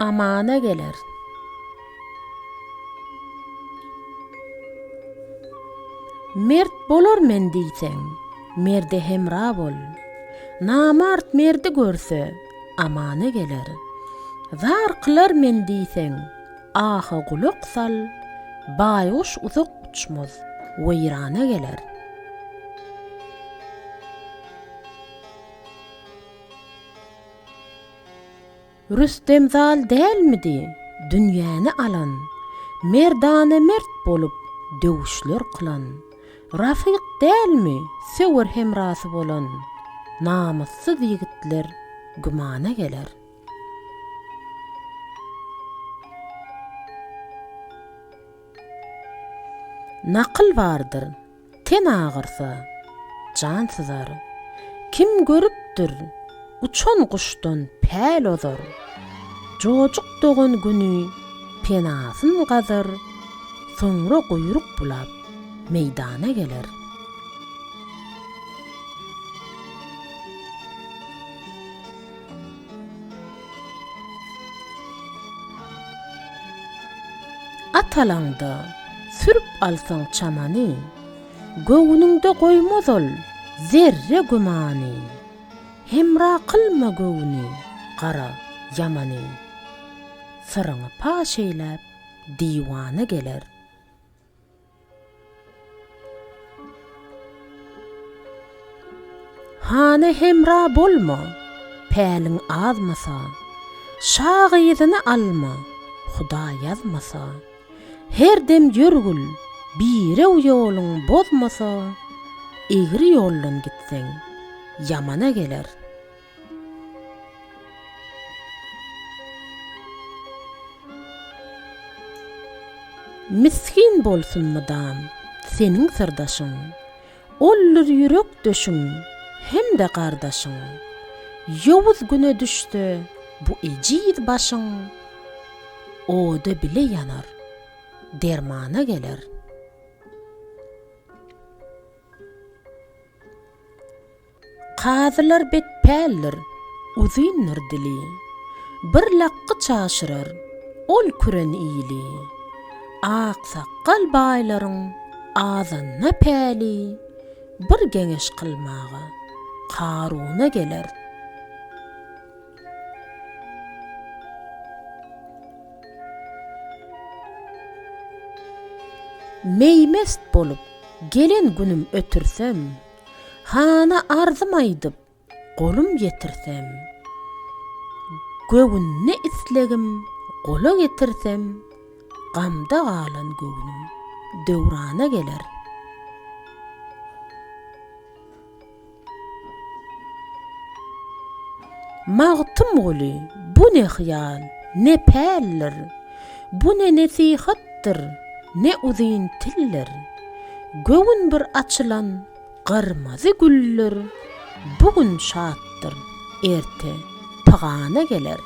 Amana geler. Mert bolar men diýseň, merde hemra bol. Namart merdi görse, amana geler. Zar kylar men diýseň, ahy gulak sal, Baýguş uzak uçmaz, weýrana geler. Rüstem zal dälmidi dünýäni alan, Merdana mert bolup döwüşler kylan? Rafyk dälmi söwer hemrasy bolan, Namyssyz ýigitler gümana geler. Nakyl bardyr, Ten agyrsa, jan syzar. Kim görüpdir, uçan guşdan päl ozar. Jojuk dogan güni penasyn gazar, Soňra guýruk bulap, meýdana geler. At alaňda, sürüp alsaň çamany, Göwnüňde goýmaz ol zerre gümany. Hemra kylma göwni gara, ýamany, Syryňy paş eýläp, diwana geler. Hana hemra bolma, päliň azmasa, Şa gyzyny alma, Hudaý ýazmasa. Her dem ýörgül, birew ýoluň bozmasa, Egri ýoldan gitseň, ýamana geler. Misgin bolsun mydam seniň syrdaşyň, Oldur ýürek döşüň hem-de gardaşyň. Ýowuz güne düşse bu ejiz başyň, Oda bile ýanar, dermana geler. Kazylar betpäldir, uzyndyr dili, Bir lakgyç aşyrar ol küren ili. Aksakgal baýlaryň azanda päli, Bir geňeş kylmaga Karuna geler. Meý-mest bolup, gelen günüm ötürsem, Hana arzym aýdyp, golum ýetirsem, Göwünde islegim gola getirsem, Gamda galan göwnüm döwrana geler. Magtymguly, bu ne hyýal, ne päldir, Bu ne nesihatdyr, ne uzyn tildir. Göwün bir açylan gyrmazy güldür, Bu gün şatdyr, erte pygana geler.